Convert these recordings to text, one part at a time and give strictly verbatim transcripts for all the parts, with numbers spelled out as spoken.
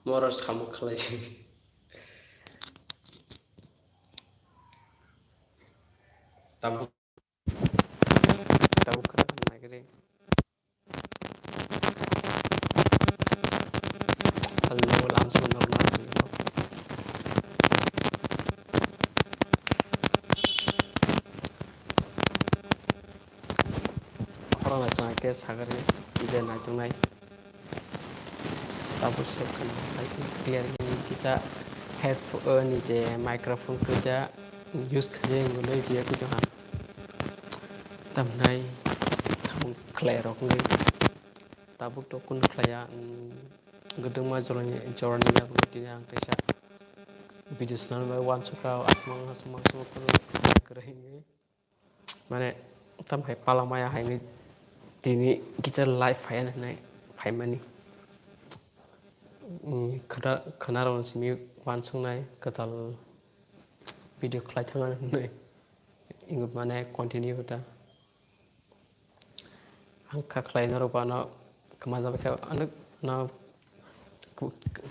Moro samung khlaijak. Tabuk, tabuk khna nai khe. Hello, lamsong normal. Khorang nai tong khe sagari, ide nai tongnai. Tabuk se khna hai clear ni kisa headphone ni je microphone kisa use khaje ngoloi je kujo ha. Tamnai samung khlai rok ni. Tabuk to kun khlaiya, mm, gwdwngma jorani, jorani yago tini ang teisa video swnam bai uansukha, aswk mang, aswk mang, aswk mang, kwrwi, kwrwi hinwi. Mane, tam hai pala maya hai ni tini kisa live phaiya hinwi phaimani. Mm, khwna, khwna rok simi uansuknai kwtal video khlai thangna hinwi. Ingo mane continue ta. Ang kha khlai norok bo ano kwma jabai kha, ano, ano, ku-, ku-,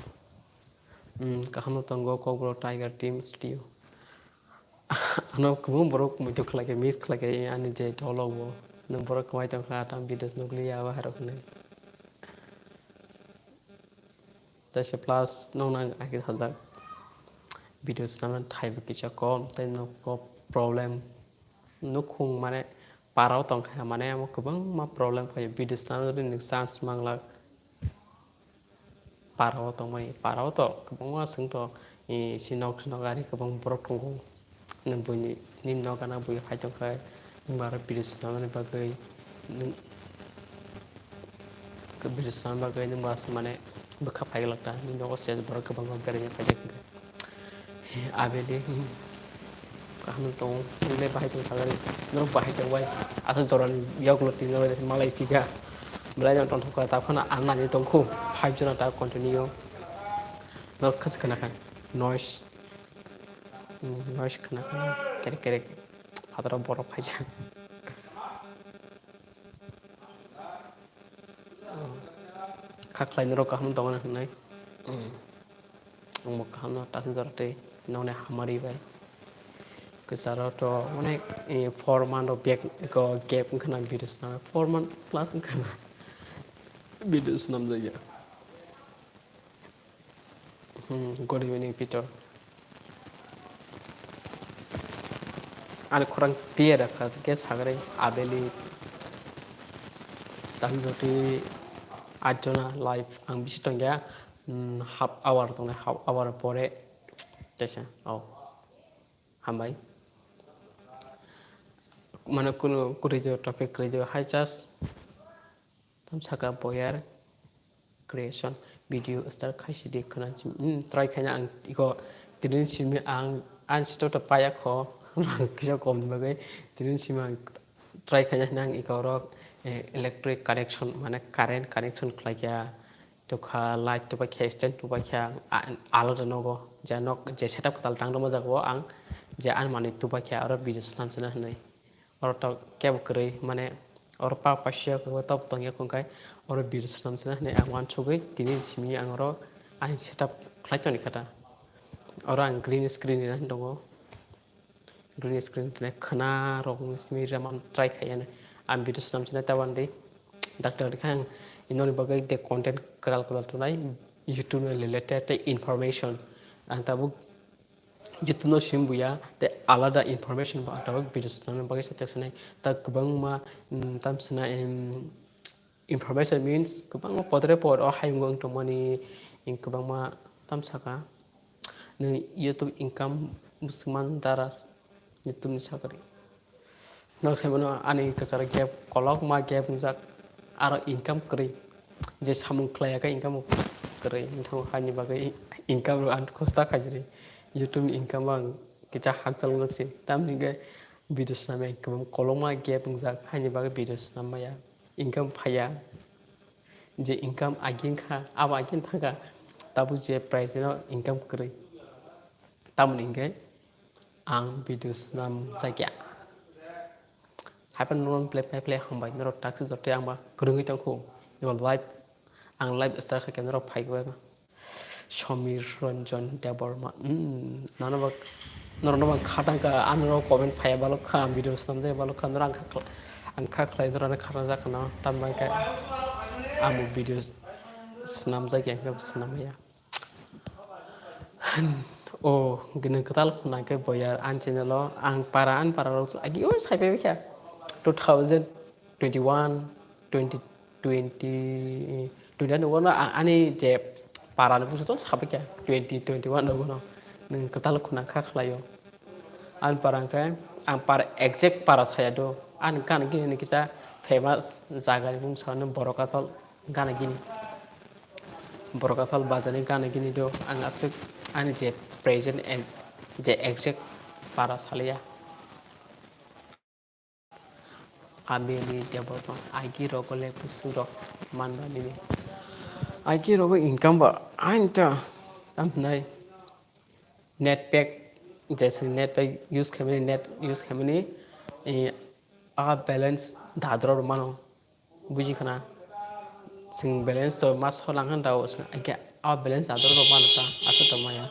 mm, kaham no tongo Kokborok Tiger Team Studio. Ano kwbangma borok muitu khlai khe, miss khlai khe ani je dolo bo. Nwng borok kwmai tong kha, tam videos nukliya, abo hai rok hinwi. Teisa plus nokna ang agi sajak video swnamna thaibo kisa kom, tei nokgo problem nukhung mane parao tongkha, mane amo kwbangma problem phaio video swnamna ri nwng chance manglak. Parao tongmani, parao to kwbangma chwng to, eh, si nok si nok ari kwbang borok tongo. Nwng buini, nini nogo gana bui hai tongkha, nwng aro video swnamnani bagwi, nwng video swnamna bagwi nwng bo aswk mane bwkha phaiglak ta, nini nogo se borok kwbangma beraina phaijak hinkhe. Abeli, hmm, kaham tongo, nwng le bahai tong sagani, norok bahai tong bai, aswk jorani yoklo tini norok malai phiga, belai no tongthok kha, ta phano ang nani tongkhu, five jona ta continue, norok khasi khna kha, noise. Hmm, noise khna khna kerek kerek. Phataro borok phaijak. Hmm. Kha khlai norok kaham tongo na hinwi. Hmm. Ang bo kaham no ta jora tei nokni hamari bai. Kwcharo to onek, eh, four month rok back ko gap wngkha na video swnam. Four month plus wngkha na video swnam jaya. Hmm, good evening, Peter. Ani khorang tiya rakha se ke sagari abeli tamjoti ajona live ang bisi tongya, hmm, half hour tongnai, half hour pore tesa. Oh, hambai. Mane kunu kuri do topic kuri do hai chas. Tam saka boyar creation video start khai sidi khwna, hmm, try khaina ang iko tinin simi ang, ang sito to paya kho rang kisa kom ni bagwi tinin simi ang try khaina hinang iko rok, eh, electric connection mane current connection khlai kya tokha light tubai khe stand tubai khe ang a-, alada nogo je nok je setup kwtal tang rwma jago ang je ang manwi tubai khe aro video swnam swnam hinwi. Oro to kebo kwrwi, mane oro pa paisa kwrwi tok tongya, hwnkhe oro video swnam swnam hinwi ang uansugwi tini simi ang oro ani setup khlai tongni kha ta. Oro ang green screen ni nani tongo, green screen tini khwna rok ni simi rwma try khaiyani. Ang video swnam swnam ta uandi doctor khe ang inoni bagwi de content kwtal kwtal tongnai, YouTube ni related tei information. Ang tabuk YouTube no sim buya, tei alada information bo ang tabuk video swnamna bagwi sa chak sanai. Ta kwbangma, mm, tam sana, em, information means kwbangma podre pod o hayung wng tongmani, em, kwbangma tam saka. Nwng YouTube income bwswkman dara YouTube ni sakari. Nok sai mano ani kwcharo gap, kolokma gap wngjak, aro income kwrwi. Je samung khlai ya khe income kwrwi, wngthang haini bagwi income rw ang khosta khaijrwi. YouTube ni income ang kisa hakchal wngsi. Tamni hwnkhe video swnamya kwbang kolokma gap wngjak, haini bagwi video swnam maya. Income phaiya. Je income aging kha, abo aging thangkha, tabuk je price no income kwrwi. Tamoni hwnkhe ang video swnam jakya. Haiphano norok play, play, play hambai, norok taksi jotoi ang ba kwrwngwi tongkhu. Eba live, ang live start khaikhe norok phaibai ma. Somir Ranjan Debbarma. Hmm, nano bak, norokno bang khatang ka, ano rok comment phaiya balok kha, ang video snamjak balok kha, norok ang kha khla-, ang kha khlai norokno khatang jak khna, tambai khe amo video snamjak ya, khe snamya. O, gwnang kwtal khuna khe boyar, ani channel o ang para, ani para rok agi o sai phai kha two thousand twenty-one, twenty twenty, twenty-one o no, a-, ani je para ni busu to sabai kha twenty twenty-one o no. Nwng kwtal khuna kha khlai o. Ani para hwnkhe ang para exact para saya do. Ani gan gini ni kisa famous jaga ni mung sa no Borok Athal gan gini. Borok Athal baja ni gan gini do. Ang aswk ani je present and je exact para saliya. Abeni Debbarma, aiki rogo le busu rok manba nini. Aiki rogo income ba ainta tamnai net pack, jese net pack use khaimani, net use khaimani, eh, a balance dadro mano buji khana. Sing balance to mas holang han dao, sing aiki a balance dadro mano ta asa to maya.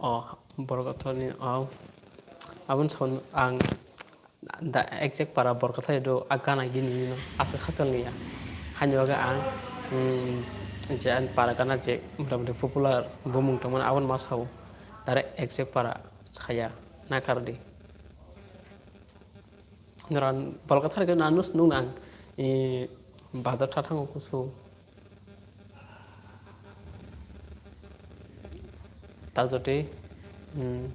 O, Borok Athal ni, o, aboni saman ang da exact para Borok Athal do, a gana gini no, aswk hachal ni ya. Hani bagwi ang, mm, je ani para gana je mota moti popular bumung tongmani, aboni ma sao, direct exact para saya, na kardi. Nora Borok Athal khe na nus nung ang, i, bazar tha thango kusu. Tajodi, mm,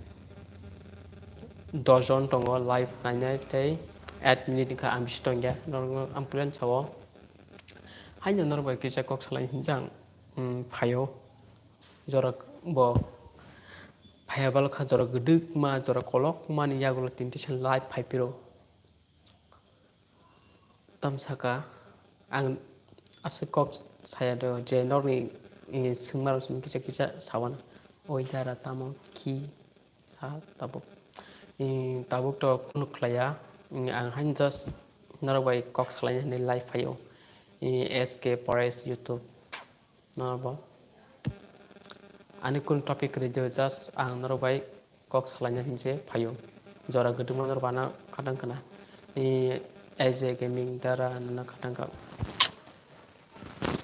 dos jon tongo live nainai tei eight minute wngkha ang bisi tongya, norokno ang plan sao. Haino norok bai kisa kok salai hinjang, mm, phaio. Jora bo phaiya balokha jora gwdwkma, jora kolokmani yagulo tinti se live phai phiro. Tamsaka ang aswk kok saya do je norokni, eh, swngmarok simi kisa kisa sawana. Oi dara tamo ki sa tabuk. Eh, tabuk to kunu khlaiya. Eh, ang haino just norok bai kok salaina hinwi live phaio. Eh, S K Pares YouTube. Norok bo ani kun topic kwrwi de, just ang norok bai kok salaina hinse phaio. Jora gwdwkma norok bana khatang khna. I A J Gaming dara nana khatang kha.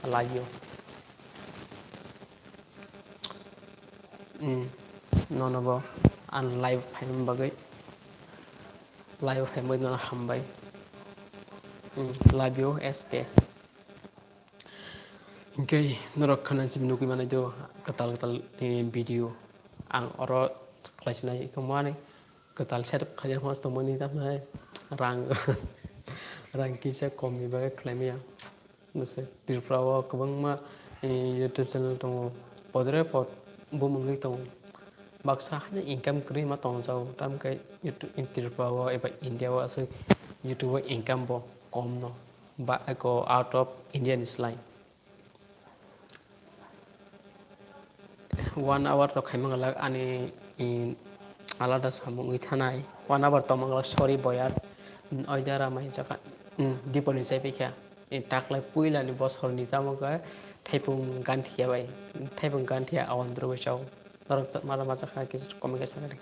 Lagio. Hmm. Nono bo ang live phaima bagwi. Live phaima bagwi nono hambai. Hmm. Love you S K. Hingke norok khana simi nugwi manai do kwtal kwtal, eh, video. Ang oro khlaisinai wngkha mani kwtal setup khlaiya mas tongmani tamnai rang, rang kisa komni bagwi khlaimaya. Bwswk Tripura o kwbangma, eh, YouTube channel tongo, podre pod bumungwi tongo. Baksa haino income kwrwi ma tongjago, tamkhe YouTube, Tripura o eba India o aswk YouTube o income bo kom no. Ba eko out of India ni slai. One hour rok khaimang lak ani, i, alada samung wngwi thanai. One hour tongmang lak, sorry boyar. Oida ramai jaka, mm, diponi chai paikha. I, taklai puila ni bosor ni tamo khe thaipung ganthia bai. Thaipung ganthia awan dro bai chao. Norok mala macha kha kisa comment khe sakha de.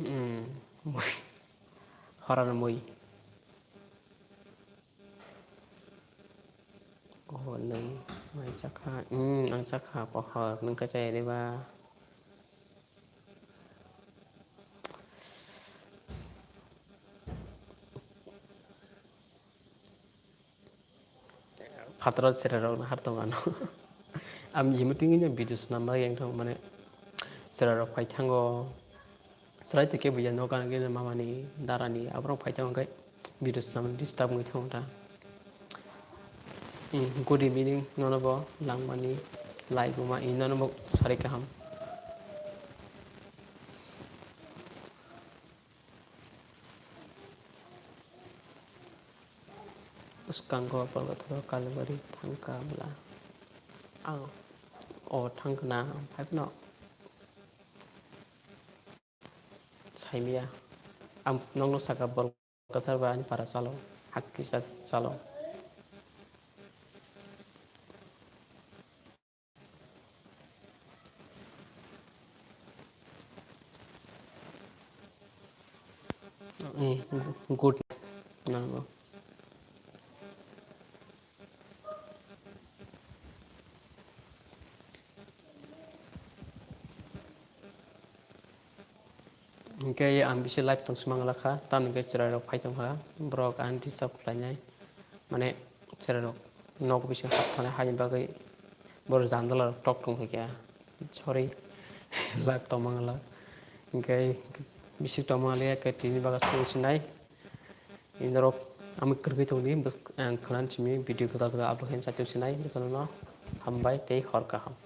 Hmm, mui. Horan mui. Oh, nwng mai chakha? Hmm, ang chakha, pohor, nwng khe chaya diba? Phataro chwrairokno har tong ano. Ang yimwtwino video swnamna yang thang mane chwrairok phai thango. Chwrai twi khe buya nogo gana gini mamani, darani, aborok phai thango khe video swnamna disturb wngwi thango ta. Hmm, good evening, nono bo langmani, laibuma, nono bo sari kaham. Bwskango Bolgatharo Kalibari thangkha bwla. Ang o thangkhna phaiphano saimaya. Ang nokno saka Bolgathar ba ani para chalo, hak kisa chalo. Eh, good. Nango. Hingke ang bisi live tong sima wngla kha, tamni hingke chwrai rok phai tong kha, borok ang disturb khlainai, mane chwrai rok nok bisingo hap thani haini bagwi borok jandala rok tok tong kha khe, sorry, live tong ma wngla, hingke bisi tong ma wngya khe tini bagwi swng sinai. Norok ang kwrwngwi tongdi, bwsk-, ang khwnani simi video kwtal kwtal upload khe chachuk sinai, jotono hambai tei hor kaham.